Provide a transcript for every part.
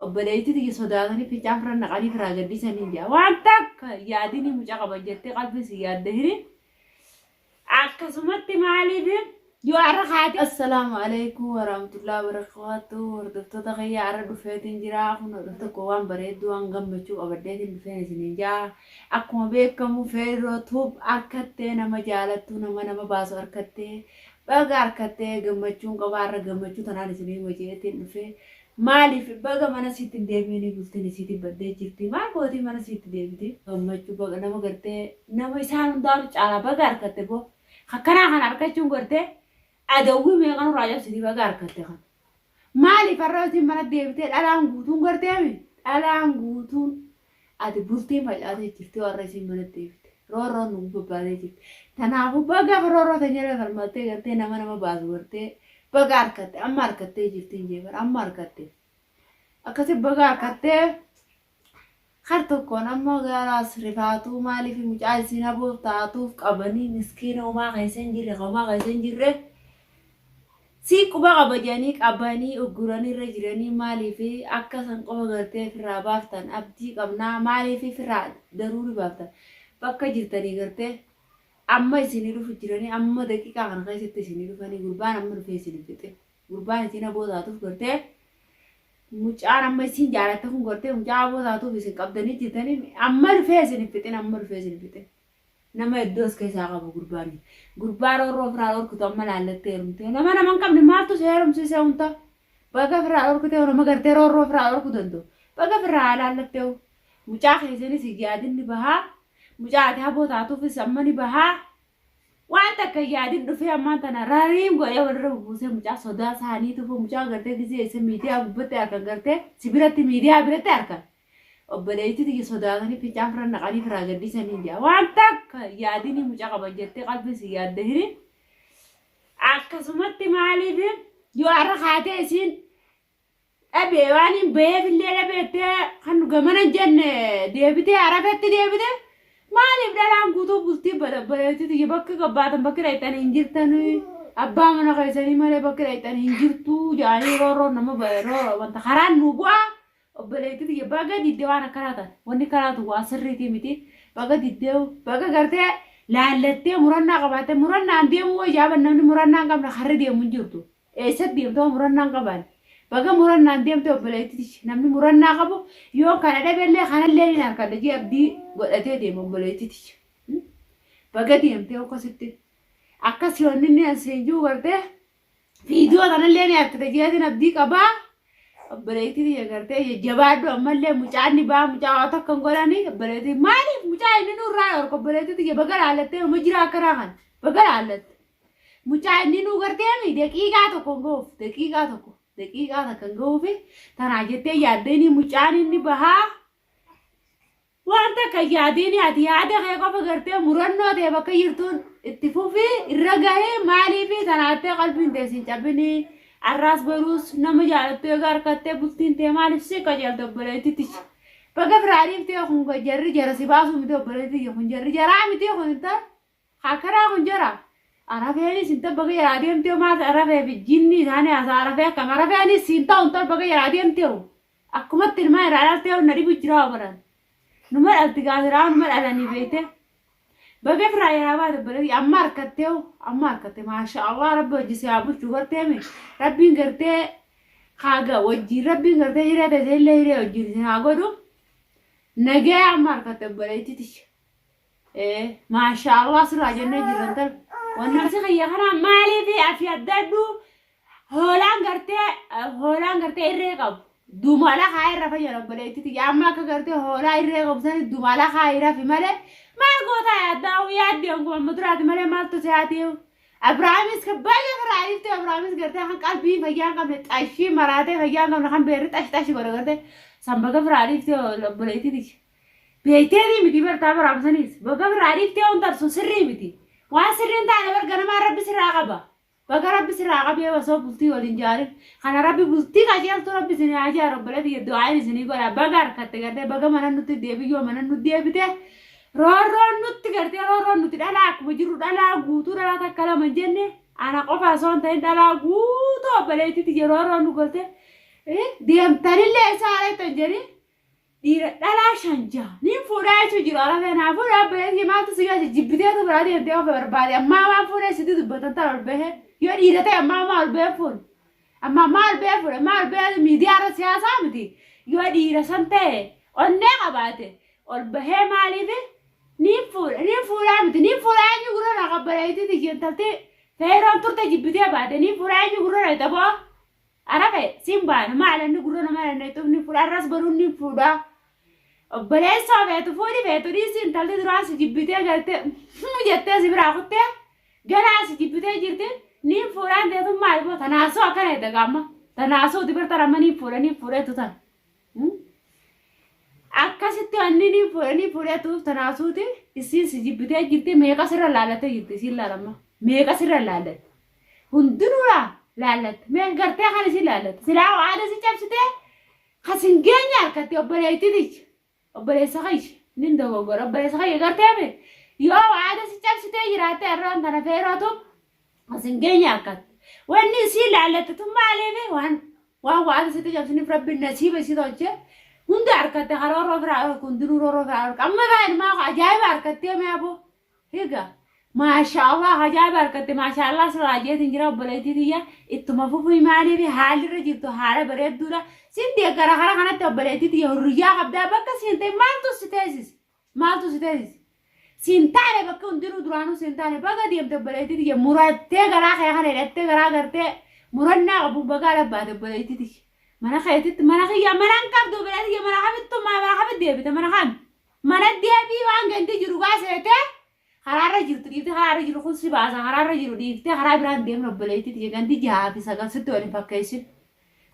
Obboleettii tiyya sodaatanii fincaan fira naqanii firaa gaddisanii jaa. Waan takka yaadinii mucaa qaban jettee qalbii si yaadde hiri. Akkasumatti maaliif yoo har'a kaatee. Assalaamu alaikum warahmatullahi wabarakatuh. Hordoftoota kiyya har'a dhufeetiin jira. Kun tokko waan bareedduu waan gammachuu qabadheetiin dhufeen isiniin jaa. Akkuma beekamu Feerroo Tube harkattee nama jaalattuu nama nama baasu harkattee baga harkattee gammachuun qaba har'a gammachuu tanaan isinii hima jeetiin dhufee. Maaliif baga mana sitti hin deebi'inii bultiin isiitii baddee jirti maal gootii mana sitti deebiti gammachuu baga nama gartee nama isaan hundaatu caalaa baga harkatte boo akkanaa kana harkachuun gartee adawwii meeqa nurraa cabsitii baga harkatte kana maaliif har'a isiin mana deebitee dhalaan guutuun garteemi dhalaan guutuun Ati bultiin facaatee jirti warra isiin mana deebite. Roorroon nu gubbaatee jirti. Tanaafuu baga roorroo tan jala falmattee gartee nama nama baasu gartee baga harkatte amma harkattee jirti hin jeefan amma harkatte. Akkasi baga harkattee har tokkoon amma gaaraas rifaatuu maaliif mucaa isiin haboof taatuuf qabanii miskiina homaa keessa hin jirre homaa keessa hin jirre. Sii quba qaba jedhanii qabanii ugguranii irra jiranii maaliif akka san qofa gartee firraa baaftan abdii qabnaa maaliif firraa daruuri baaftan bakka jirtanii gartee amma isinii dhufu jiranii amma daqiiqaa kana keessatti isinii dhufanii gurbaan amma dhufee isin fixe gurbaan isin aboo taatuuf gartee mucaan amma isin jaalatte kun gartee mucaa aboo taatuuf isin qabdanii jirtanii amma dhufee isin fixin amma dhufee isin fixin. Nama hedduu as keessaa qabu gurbaani. Gurbaa roorroo ofirraa dhorkitu amma laallattee heerumte. Nama nama hin qabne maaltu si heerumsiise hunta? Baga ofirraa dhorkitee nama gartee roorroo ofirraa dhorkuu danda'u. Baga ofirraa haa laallattee. Mucaa keessanis hin yaadin ni bahaa. Mucaa ati haboo taatuufis amma ni bahaa. Waan takka hin yaadin dhufee ammaan tana rariin godhee walirra bubuusee mucaa sodaa isaanii tufu mucaa gartee gizee isa miidiyaa gubbatti argan gartee si biratti miidiyaa biratti argan. Obboleettii tiyya sodaatanii fincaan fira naqanii firaa gaddisanii jaa. Waan takka yaadinii mucaa qaban jettee qalbii si yaadde hiri. Akkasumatti maaliif yoo har'a kaatee isiin dhabee waan hin baheef illee dhabeettee kan gamana hin jenne deebitee arafetti deebite maaliif dhalaan guutuu bultii bada obboleettii tiyya bakki gabbaatan bakki dhayxan hin jirtanii abbaa mana keessanii malee bakki dhayxan hin jirtuu jedhanii roorroon nama wanta karaan nu bu'aa. Obboleettii tiyya baga didde waan akkanaa taate. Wanni kanaatu waan sirriitii miti. Baga diddee baga gartee laallattee murannaa qabaattee murannaan deemuu wayyaa ban namni murannaa hin qabne karri deemu hin jirtu. Eessatti deemtoo murannaa hin qabaanne. Baga murannaan deemte obboleettii tiyya. Namni murannaa qabu yoo kana dhabellee kanallee ni harkadha jee abdii godhatee deema obboleettii tiyya. Baga deemtee akkasitti. Akkas yoonni inni asiin jiru gartee Viidiyoo kanallee ni argite jeetiin abdii qabaa. Obboleettii tiyya gartee jajjabaadhu ammallee mucaan ni ba'a mucaa waa tokko hin godhani obboleettii maaliif mucaa inni nurraa dhorka obboleettii tiyya baga laallattee uma jira akkanaa kana baga laallatte. Mucaa inni nuu gartee mi daqiiqaa tokko hin ga'uuf daqiiqaa tokko daqiiqaa takka hin ga'uufi tanaa jettee yaaddeenii mucaan inni bahaa Waan takka hin yaadiini ati yaada kee qofa gartee murannoo tee bakka jirtuun itti fufi irra gahee maaliifi tanaattee qalbiin tee sin cabini arraas boruus nama jaalattu eega harkattee bultiin tee maaliif si qajeelte obboleettii tiyya baga firaa dhiiftee kun jarri jara si baasuu miti obboleettii tiyya kun jarri jaraa miti kun intal Akkanaa kun jara. Arafeenis hin ta'u baga jalaa deemtee maal arafee fi jinni isaanii haasaa arafee akkam arafeenis hin ta'u hin ta'u baga jalaa deemtee akkumatti ilmaan irraa dhaltee na dhibu jira obaran. Numa dhalti gaasiraa numa dhalanii beekte. Baga irraa jalaa baate obboleetti amma harkattee amma harkatte maasha Allah rabbi hojii si haa bulchu gartee mi rabbiin gartee haaga wajjiin rabbiin gartee hiree ta'e illee hiree wajjiin isin haa godhu. Nagee amma harkatte obboleetti tiyya. Ee maashaa Allah sirraa jennee jirra intal. Wannaan si kiyya kana maaliif afi addadhu hoolaan gartee hoolaan gartee irree qabu. Dumala haa irra fayyada obboleettii tiyya amma akka gartee hoolaa irree qabu sani dumala haa irra fi malee maal gootaa yaaddaa yaaddee kun amma duraati malee maaltu si haatee Abrahaamis kan baay'ee firraa dhiifte Abrahaamis gartee kan qalbii fayyaa hin qabne xashii maraatee fayyaa hin qabne kan beerri xash xashi godha gartee san baga firraa dhiifte obboleettii tiyya. Beekteetii miti bartaa baraam saniis baga birraa dhiiftee waan tarsu sirrii miti. Waan sirrii hin taane bar ganamaan rabbi sirraa qaba. Baga rabbi sirraa qabee osoo bultii waliin jaarin. Kana rabbi bultii qajeeltuu rabbi isin haa jaaru obboleetti kiyya du'aayin isinii godha. Baga harkatte gartee baga mana nutti deebiyyoo mana nutti deebite. Roorroon nutti gartee roorroon nuti dhalaa akkuma jirru dhalaa guutuu dhalaa takka lama hin jenne ana qofa osoo hin ta'in dhalaa guutuu obboleettii tiyya roorroon nu galte. Deemtanillee isaa araytan jedhanii dhiira dhalaa shan jaha niin fuudhaa jechuu jiru arafee naa fuudhaa obboleettii maaltu si galche jibbiteetu biraa deemtee ofe barbaade ammaa waan fuudhee sitti dubbatan tan ol bahee yoo dhiira ta'e ammaa ammaa ol bahee fuudhe ammaa ammaa ol bahee fuudhe ammaa ol bahee miidiyaa irra siyaasaa miti yoo dhiira san ta'e onnee qabaate ol bahee maaliif niin fuudha niin fuudhaa miti niin fuudhaa eenyu gurra naa qabbaneetti tiyya intalti feeroon turte jibbitee baate niin fuudhaa eenyu gurra na taboo Arafe siin baana maal inni gurra nama dandeettuuf ni fuudha arras garuu ni fuudha. Obboleessoo feetu fuudhi feetu dhiisi intalli duraan si jibbitee galtee jettee si biraa kuttee ganaa si jibbitee jirti ni fuudhaan teetu maal boo tanaasoo akkana jette gaamma tanaasoo dibirta amma ni fuudha ni fuudheetu tan. Akkasitti wanni ni fuudhe ni fuudheetu tanaasuuti isiin si jibbitee jirti meeqa sirra laallattee jirti isiin laalamma meeqa sirra laallatte. Hundinuudha laallatte. Mee gartee kan isin laallatte. Silaa waada si cabsitee kas hin geenye harkatti obboleettiticha. Obboleessa kiyya nin dogoggora obboleessa kiyya gartee mee yoo waada si cabsitee jiraatte har'aan tana feerootu kas hin geenye harkatti. Wanni isii laallatte tun maaliif waan waan waada sitti cabsiniif rabbi nasiiba isii tolchee hunda harkatte karooroo firaa hundinuu rooroo firaa amma baay'ee ajaa'iba harkattee mee aboo. Egaa maashaa Allah ajaa'iba argatte maashaa Allah sirraa jeetiin jira obboleettii tiyya ittuma fufii maaliif haalli irra jirtu haala bareedduudha sin deeggara karaa kanatti obboleettii tiyya hurriyyaa qabdaa bakka siin ta'e maaltu si teessise maaltu si teessise siin taane bakka hundinuu duraanuu siin taane baga deemte obboleettii tiyya murattee garaa kee kana hidhattee garaa gartee murannaa qabu bagaa labbaate obboleettii tiyya mana keetitti mana kiyya mana hin qabdu obboleettii tiyya mana kamittu mana kamitti deebite mana kami Mana deebii waan gandi jiru gaa seetee karaarra jirtu dhiiftee karaarra jiru kun si baasa karaarra jiru dhiiftee karaa biraan deemna obboleettii tiyya gandi jahaa fi sagal sitti waliin fakkeessin.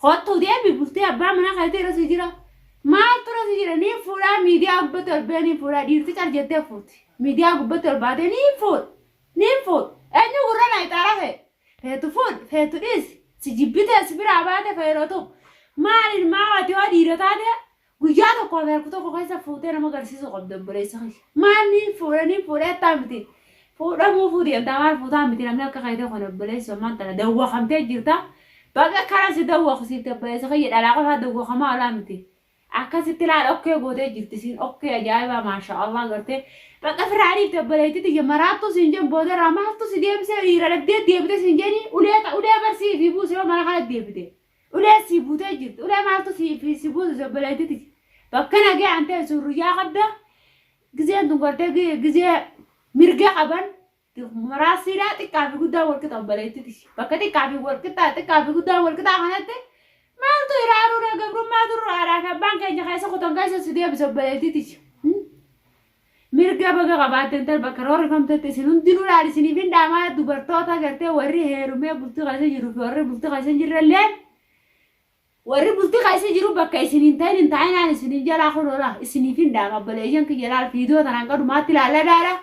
Kottuu deebii bultee abbaa mana keetii irra si jira. Maaltu irra si jira ni fuudhaa miidiyaa gubbatti ol ba'ee ni fuudhaa dhiirti cal jettee fuuti. Miidiyaa gubbatti ol baatee ni fuudha. Ni fuudha. Eenyu gurra na ixaara fe'e. Feetu fuudhi feetu dhiisi si jibbitee si biraa baate feerootu maaliin maa ati yoo dhiira taate Guyyaa tokkoo fi harka tokko keessa fuutee nama agarsiisuu qabda obboleessa kiyya. Maal niin fuudha niin fuudha jettaa miti. Fuudhamuu fuudhi jettaa maal fuutaa miti namni akka keetii kun obboleessa ammaan tana dawwakamtee jirta. Baga kana si dawwaqsiifte obboleessa kiyya dhalaa qofaa dawwakamaa olaa miti. Akkasitti laal okkee gootee jirti siin okkee ajaa'ibaa maashaa Allah gartee. Bakka firaa dhiifte obboleettii tiyya maraattuu siin jen boodarraa maaltu si deebisee dhiira dhabdee deebite siin jeni ulee ulee barsii fi buusee mana kana deebite. Ulee sii buutee jirti. Ulee maaltu sii fi si buusise obboleettii tiyya. Bakka nagee an ta'e surriyyaa qabda. Gizeen tun gartee gizee mirga qaban maraasiidhaa xiqqaa fi guddaa wal qixa obboleettii tiyya. Bakka xiqqaa fi wal qixa xiqqaa fi guddaa wal qixaa kanatti maaltu iraaruudha gabrummaa turre haadhaa fi abbaan keenya keessa kutan keessa si deebise obboleettii tiyya. Mirga baga qabaatte intal bakka roorrifamtetti isin hundinuu laal isiniif hin dhaamaa dubartoota gartee warri heerumee bultii keessa jiru fi warri bultii keessa hin jirrelleen warri bultii keessa jiru bakka isin hin ta'in hin taa'inaan isinin jalaa kun ola isiniif hin dhaama obboleeyyan kiyya laal fiidoo tanaan qadumaatti laalladaadha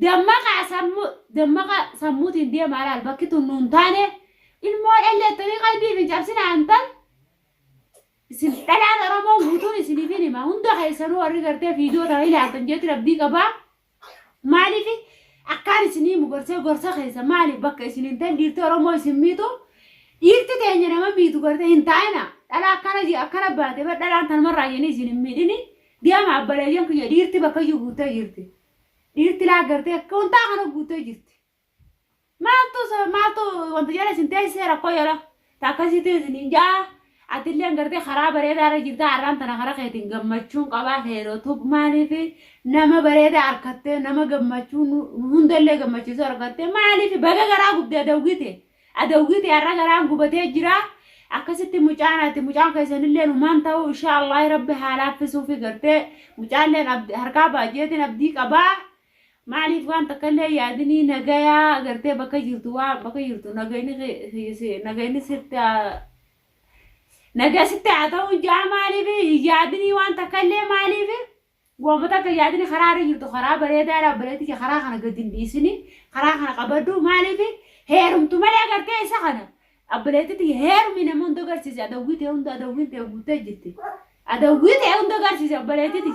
dammaqa sammuu dammaqa sammuutiin deemaa laal bakki tun nuun taane ilmoo dhalleettanii qalbiif hin cabsinaa intal Isin dhalaan Oromoo guutuun isiniifin hima. Hunda keessanuu warri gartee viidiyoo tana ilaaltan jeetiin abdii qabaa. Maaliif akkaan isinii himu gorsee gorsa keessa maaliif bakka isin hin ta'in dhiirti Oromoo isin miitu dhiirti teenya nama miitu gartee hin taa'ina. Dhala akkana je akkana baate bar dhalaan tanumarraa jennee isin hin miidhini. Deema abbaleeyyan kiyya dhiirti bakka iyyuu guuttee jirti. Dhiirti laa gartee akka wantaa kana guuttee jirti. Maaltu maaltu wanta jala isin teessisee rakkoo jala ta akkasitti isiniin ja'a atilleen gartee karaa bareedaa irra jirta har'aan tana karaa keetiin gammachuun qabaa feerootu maaliif nama bareedaa harkattee nama gammachuu nu hundallee gammachiisu argattee maaliif baga garaa gubdee adawwite adawwite har'a garaan gubatee jira akkasitti mucaan ati mucaan keessanillee numaan ta'uu inshaa Allah rabbi haa laaffisuufi gartee mucaalleen harkaa baay'eetiin abdii qabaa. Maaliif waan takka illee yaadinii nagayaa gartee bakka jirtu waan bakka jirtu nagayni nagayni sitti nagaa sitti haa ta'u jaa maaliif yaadinii waan takka illee maaliif waanuma takka yaadini karaa irra jirtu karaa bareedaadha obboleettii karaa kana gadi hin dhiisini karaa kana qabadhu maaliif heerumtu malee gartee isa kana obboleettii heerumi nama hunda garsiise adawwii ta'e hunda adawwiin ta'e guuttee jirti adawwii ta'e hunda garsiise obboleettii.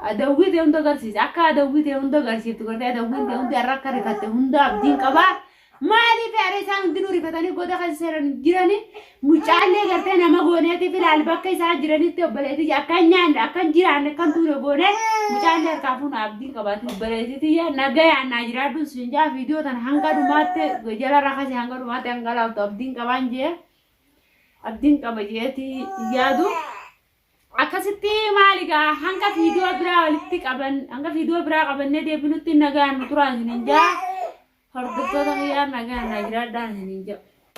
Adawwii ta'e hunda agarsiisa. Akka adawwii ta'e hunda agarsiiftu gartee adawwiin ta'e hundi har'a akka rifatte hunda abdiin qabaa. Maaliif yaada isaan hundinuu rifatanii goda keessa seeran jiranii mucaallee gartee nama gooneetiif ilaali bakka isaan jiranitti obboleettii akka hin nyaanne akka hin jiraanne akka hin duune goonee mucaallee harkaa fuuna abdiin qabaatu obboleettii tiyya nagayaan naa jiraadhu siin jaa viidiyoo tana hanga dhumaatti jala rakase hanga dhumaatti hanga laaftu abdiin qabaan jee abdiin qaba jeeti yaadu. Akkasitti maali gaa hanga viidiyoo biraa walitti qaban hanga viidiyoo biraa qabannee deebinutti nagaan nu turaa isiniin jaa. Hordoftoota kiyyaa nagaan naa jiraadhaa isiniin jaa.